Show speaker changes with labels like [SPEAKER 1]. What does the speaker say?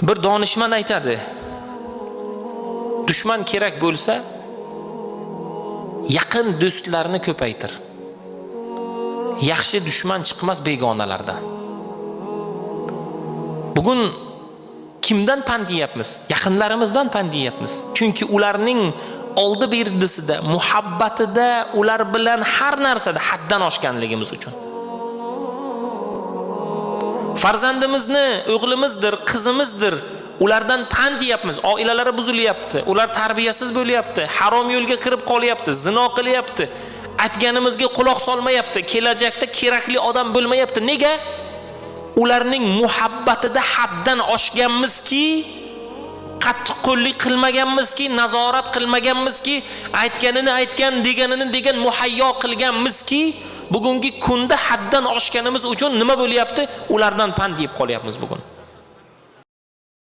[SPEAKER 1] Bir donishmand aytadi: dushman kerak bo'lsa, yaqin do'stlarni ko'paytir. Yaxshi dushman chiqmas begonalardan. Bugun kimdan pand yeyapmiz? Yaqinlarimizdan pand yeyapmiz. Chunki ularning oldi berdisida, muhabbatida, ular bilan har narsada haddan oshganligimiz uchun. Farzandimizni, o'g'limizdir, qizimizdir, ulardan pand yeyapmiz. Oilalari buzilyapti, ular tarbiyasiz bo'lyapti, harom yo'lga kirib qolyapti, zino qilyapti, aytganimizga quloq solmayapti, kelajakda kerakli odam bo'lmayapti. Nega? Ularning muhabbatida haddan oshganmizki, qattiqqo'llik qilmaganmizki, nazorat qilmaganmizki, aytganini aytgan, deganini degan, muhayyo qilganmizki, bugungi kunda haddan oshganimiz uchun nima bo'lyapti? Ulardan pand yeb qolyapmiz bugun.